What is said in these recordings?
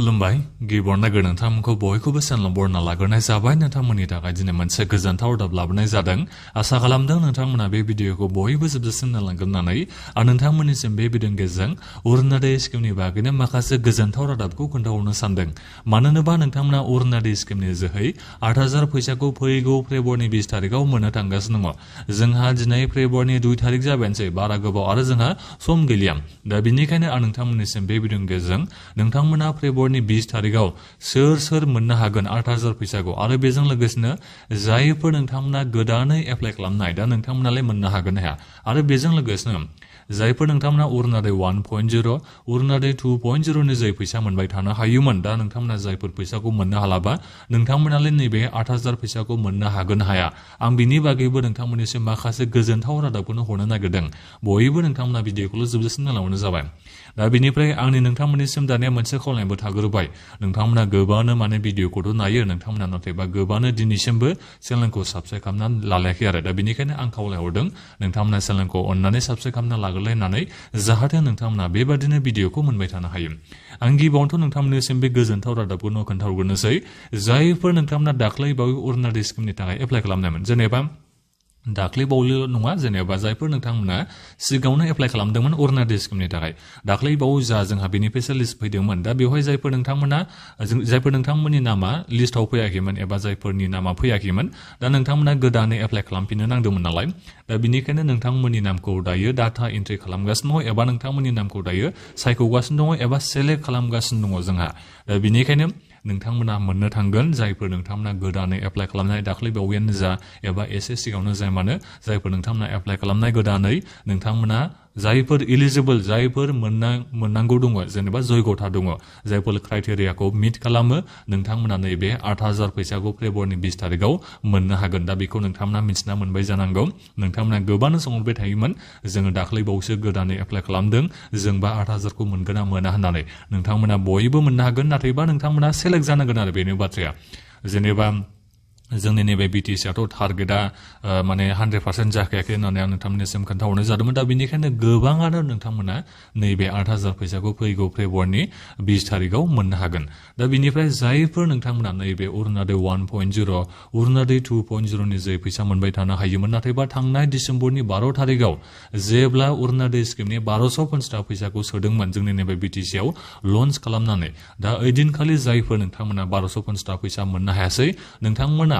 खुलुमबाय गिबियावनो नोंथांमोनखौ बयखौबो चेनेलाव बरायना लाग्रोनाय जाबाय। नोंथांमोननि थाखाय दिनै मोनसे गोजोनथाव रादाब लाबोनाय जादों। आसा खालामदों नोंथांमोना बे भिडिअखौ बयबो जोबजासिम नायलांगोन होननानै आरो नोंथांमोननिसिम बे भिडिअनि गेजेरजों अरुणोदय स्किमनि बागैनो माखासे गोजोनथाव रादाबखौ खोन्थाहरनो सानदों। मानोना नोंथांमोना अरुणोदय स्किमनि जोहै 8,000 फैसाखौ फैगौ फेब्रुवारिनि 20 तारिखआव मोननो थांगासिनो दङ। जोंहा दिनै फेब्रुवारिनि 2 तारिख जाबायनोसै, बारा गोबाव आरो जोंहा सम गैलिया। दा बेनिखायनो आं नोंथांमोननिसिम बे भिडिअनि गेजेरजों नोंथांमोना फेब्रुवारिनि 20 तारिखआव सोर मोननो हागोन 8,000 फैसाखौ आरो बेजों लोगोसेनो जायफोर नोंथांमोना गोदानै एप्लाइ खालामनाय दा नोंथांमोनालाय मोननो हागोन ना हाया आरो बेजों लोगोसेनो जायफोर नोंथांमोना अरुणोदय 1.0 अरुणोदय 2.0 नि जाय फैसा मोनबाय थानो हायोमोन, दा नोंथांमोना जायफोर फैसाखौ मोननो हालाबा नोंथांमोनालाय नैबे 8,000 फैसाखौ मोननो हागोन ना हाया, आं बिनि बागैबो नोंथांमोननिसिम माखासे गोजोनथाव रादाबखौनो हरनो नागिरदों। बयबो नोंथांमोना भिडिअखौल' जोबजासिम नायलांबानो जाबाय। दा बेनिफ्राय आंनि नोंथांमोननिसिम दानिया मोनसे खावलायनायबो थाग्रोबाय। नोंथांमोना गोबांनो भिडिअखौथ' नायो, नोंथांमोना नाथायबा गोबांनो दिनैसिमबो चेनेलखौ साबस्क्राइब खालामनानै लालायाखै आरो दा बेनिखायनो आं खावलायहरदों नोंथांमोना चेनेलखौ अननानै साबस्क्राइब खालामना लाग्रोलाय होननानै, जाहाथे नोंथांमोना बेबादिनो भिडिअखौ मोनबाय थानो हायो। आं गिबियावनोथ' नोंथांमोननिसिम बे गोजोनथाव रादाबखौनो खोन्थाहरग्रोनोसै। जायफोर नोंथांमोना दाख्लै बावै अरुणोदय स्किमनि थाखाय एप्लाइ खालामनायमोन, जेनेबा दाख्लै बावैल' नङा, जेनेबा जायफोर नोंथांमोना सिगाङावनो एप्लाइ खालामदोंमोन अरुणोदय स्किमनि थाखाय, दाख्लै बावै जोंहा बेनिफिसियेल लिस्ट फैदोंमोन। दा बेवहाय जायफोर नोंथांमोननि नामा लिस्टआव फैयाखैमोन एबा जायफोरनि नामा फैयाखैमोन, दा नोंथांमोना गोदानै एप्लाइ खालामफिननो नांदोंमोन नालाय, दा बेनिखायनो नोंथांमोननि नामखौ दायो डाटा एन्ट्रि खालामगासिनो दङ एबा नोंथांमोननि नामखौ दायो सायख'गासिनो दङ एबा सेलेक्ट खालामगासिनो दङ जोंहा। दा बेनिखायनो नोंथांमोना मोननो थांगोन जायफोर नोंथांमोना गोदानै एप्लाइ खालामनाय दाख्लै बावैयानो जा एबा एसे सिगाङावनो जाया मानो, जायफोर नोंथांमोना एप्लाइ खालामनाय गोदानै नोंथांमोना जायफोर इलिजिबोल, जायफोर मोननांगौ दङ, जेनेबा जयगथा दङ, जायफोर क्राइटेरियाखौ मिट खालामो, नोंथांमोना नैबे 8,000 फैसाखौ फेब्रुवारिनि 20 तारिखआव मोननो हागोन। दा बेखौ नोंथांमोना मिथिना मोनबाय जानांगौ। नोंथांमोना गोबांनो सोंहरबाय थायोमोन जोङो दाख्लै बावैसो गोदानै एप्लाइ खालामदों, जोंबा 8,000खौ मोनगोन ना मोना होननानै। नोंथांमोना बयबो मोननो हागोन, नाथायबा नोंथांमोना सेलेक्ट जानांगोन आरो बेनो बाथ्राया। जेनेबा जोंनि नैबे बिटिसिआथ' टारगेटआ 100% जाखायाखै होननानै आं नोंथांमोननिसिम खोन्थाहरनाय जादोंमोन। दा बेनिखायनो गोबाङानो नोंथांमोना नैबे 8,000 फैसाखौ फैगौ फेब्रुवारिनि 20 तारिखआव मोननो हागोन। दा बेनिफ्राय जायफोर नोंथांमोना नैबे अरुणोदय 1.0 अरुणोदय 2.0 नि जे फैसा मोनबाय थानो हायोमोन, नाथायबा थांनाय डिसेम्बरनि 12 तारिखआव जेब्ला अरुणोदय स्किमनि 1250 फैसाखौ सोदोंमोन जोंनि नैबे बिटिसिआव लन्च खालामनानै, दा ओइदिनखालि जायफोर नोंथांमोना 1250 फैसा मोननो हायासै, नोंथांमोना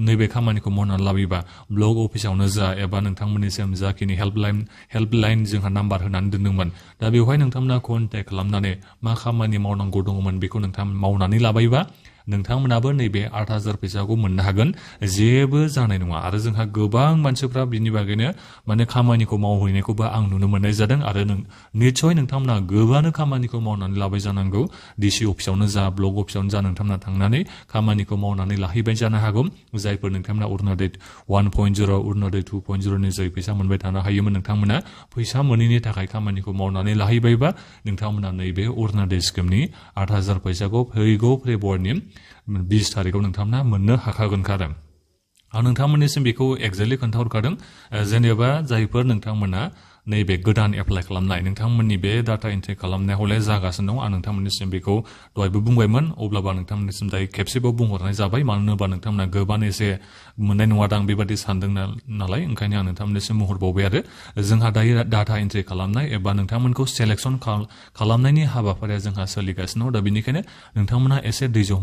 नैबे खामानिखौ मावनानै लाबोयोबा ब्लक अफिसावनो जा एबा नोंथांमोननिसिम जाखिनि हेल्पलाइन जोंहा नाम्बार होनानै दोन्दोंमोन, दा बेवहाय नोंथांमोना कन्टेक्ट खालामनानै मा खामानि मावनांगौ दङमोन बेखौ नोंथांमोना मावनानै लाबायबा नोंथांमोनाबो नैबे 8,000 फैसाखौ मोननो हागोन। जेबो जानाय नङा आरो जोंहा गोबां मानसिफ्रा बिनि बागैनो खामानिखौ मावहैनायखौबो आं नुनो मोननाय जादों आरो निस्सय नोंथांमोना गोबांनो खामानिखौ मावनानै लाबाय जानांगौ। डिसि अफिसावनो जा ब्लक अफिसावनो जा नोंथांमोना थांनानै खामानिखौ मावनानै लाहैबाय जानो हागौ। जायफोर नोंथांमोना अरुणोदय 1.0 अरुणोदय 2.0 नि जाय फैसा मोनबाय थानो हायोमोन, नोंथांमोना फैसा मोनैनि थाखाय खामानिखौ मावनानै लाहैबायबा नोंथांमोना नैबे अरुणोदय स्किमनि 8,000 फैसाखौ फैगौ फेब्रुवारिनि 20 तारिखआव नोंथांमोना मोननो हाखागोनखा आरो आं नोंथांमोननिसिम बेखौ एक्जेक्टलि खोन्थाहरखादों। जेनेबा जायफोर नोंथांमोना नैबे गोदान एप्लाइ खालामनाय, नोंथांमोननि बे डाटा एन्ट्रि खालामनाय हले जागासिनो दं। आं नोंथांमोननिसिम बेखौ दहायबो बुंबायमोन, अब्लाबो नोंथांमोननिसिम दायो खेबसेबाव बुंहरनाय जाबाय। मानो होनोबा नोंथांमोना गोबां एसे मोननाय नङादां बेबादि सानदों नालाय, ओंखायनो आं नोंथांमोननिसिम बुंहरबावबाय आरो जोंहा दायो डाटा एन्ट्रि खालामनाय एबा नोंथांमोनखौ सेलेक्सन खालामनायनि हाबाफारिया जोंहा सोलिगासिनो दं। दा बेनिखायनो नोंथांमोना एसे धैर्य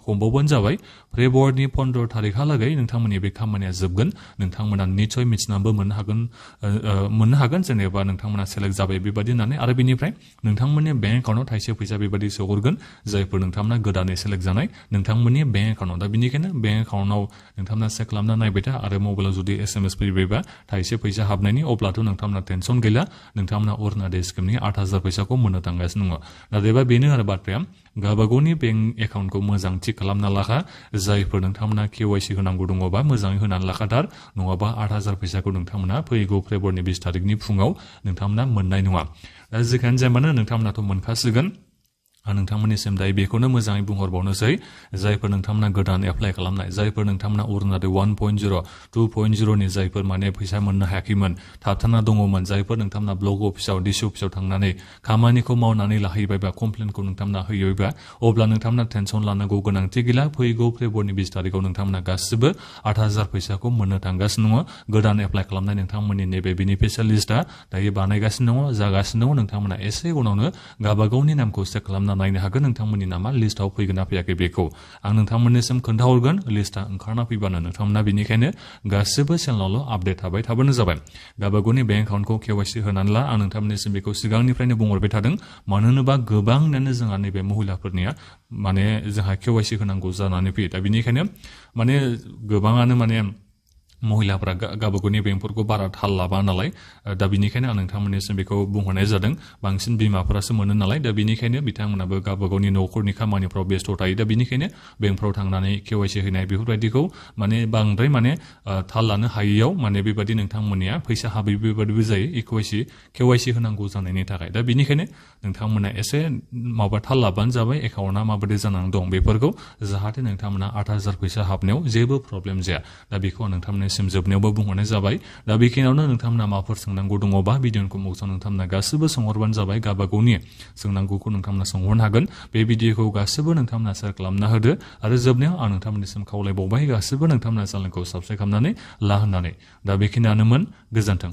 हमबावबानो जाबाय। फेब्रुवारिनि 15 तारिखहालागै नोंथांमोननि बे खामानिया जोबगोन। नोंथांमोना निस्सय मिथिनानैबो मोननो हागोन जेनेबा नोंथांमोना सेलेक्ट जाबाय बेबादि होननानै। आरो बेनिफ्राय नोंथांमोननि बेंक एकाउन्टआव थाइसे फैसा बेबादि सोहरगोन जायफोर नोंथांमोना गोदानै सेलेक्ट जानाय नोंथांमोननि बेंक एकाउन्टआव। दा बेनिखायनो बेंक एकाउन्टआव नोंथांमोना चेक खालामना नायबाय था आरो मबाइलाव जुदि SMS फैबायबा थाइसे फैसा हाबनायनि, अब्लाथ' नोंथांमोना टेनसन गैला, नोंथांमोना अरुणोदय स्किमनि 8,000 फैसाखौ मोननो थांगासिनो दङ। नाथायबा बेनो आरो बाथ्राया, गावबागावनि बेंक एकाउन्टखौ मोजां थिक खालामना लाखा। जायफोर नोंथांमोना KYC होनांगौ दङबा मोजाङै होनानै लाखाथार, नङाबा 8,000 फैसाखौ नोंथांमोना फैगौ फेब्रुवारिनि 20 तारिखनि फुङाव नोंथांमोना मोननाय नङा। दा जेखियानो जाया मानो नोंथांमोनाथ' मोनखासिगोन। आं नोंथांमोननिसिम दायो बेखौनो मोजाङै बुंहरबावनोसै जायफोर नोंथांमोना गोदान एप्लाइ खालामनाय जायफोर नोंथांमोना अरुणादय 1.0 2.0 नि जायफोर माने फैसा मोननो हायाखैमोन थाबथाना दङमोन जायफोर नोंथांमोना ब्लक अफिसाव डिसि अफिसाव थांनानै खामानिखौ मावनानै लाहैबायबा कमप्लेनखौ नोंथांमोना होयोबा अब्ला नोंथांमोना टेनसन लानांगौ गोनांथि गैला फैगौ फेब्रुवारिनि 20 तारिखआव नोंथांमोना गासिबो 8,000 फैसाखौ मोननो थांगासिनो दङ गोदान एप्लाइ खालामनाय नोंथांमोननि नैबे बेनिफिसियारि लिस्टआ दायो बानायगासिनो दङ जागासिनो दङ नोंथांमोना एसे उनावनो गावबागावनि नामखौ चेक खालामना नायनो हागोन नोंथांमोननि नामा लिस्टआव फैगोन ना फैयाखै बेखौ आं नोंथांमोननिसिम खोन्थाहरगोन लिस्टआ ओंखारना फैबानो नोंथांमोना बेनिखायनो गासिबो चेनेलावल' आपडेट थाबाय थाबानो जाबाय गावबागावनि बेंक एकाउन्टखौ केवाइसि होनानै ला आं नोंथांमोननिसिम बेखौ सिगांनिफ्रायनो बुंहरबाय थादों मानो होनोबा गोबाङानो जोंहा नैबे महिलाफोरनिया माने जोंहा केवाइसि होनांगौ जानानै फैयो दा बेनिखायनो माने गोबाङानो माने महिलाफोरा गावबागावनि बेंकफोरखौ बारा थाल लाबा नालाय दा बेनिखायनो आं नोंथांमोननिसिम बेखौ बुंहरनाय जादों बांसिन बिमाफोरासो मोनो नालाय दा बेनिखायनो बिथांमोनाबो गावबागावनि न'खरनि खामानिफ्राव बेस्थ' थायो दा बेनिखायनो बेंकफ्राव थांनानै केवाइसि होनाय बेफोरबायदिखौ माने बांद्राय माने थाल लानो हायैयाव माने बेबायदि नोंथांमोननिया फैसा हाबै बेबायदिबो जायो केवाइसि होनांगौ जानायनि थाखाय दा बेनिखायनो नोंथांमोना एसे माबा थाल लाबानो जाबाय एकाउन्टआ माबायदि जानानै दं बेफोरखौ जाहाथे नोंथांमोना 8,000 फैसा हाबनायाव जेबो प्रब्लेम जाया दा बेखौ आं नोंथांमोननिसिम जोबनायावबो बुंहरनाय जाबाय दा बेखिनियावनो नोंथांमोना माबाफोर सोंनांगौ दङबा भिडिअ'खौ मुक्सआव नोंथांमोना गासिबो सोंहरबानो जाबाय गावबागावनि सोंनांगौखौ नोंथांमोना सोंहरनो हागोन बे भिडिअ'खौ गासिबो नोंथांमोना शेयार खालामना होदो आरो जोबनायाव आं नोंथांमोननिसिम खावलायबावबाय गासिबो नोंथांमोना चेनेलखौ साबस्क्राइब खालामनानै ला होननानै दा बेखिनियानोमोन गोजोन्थों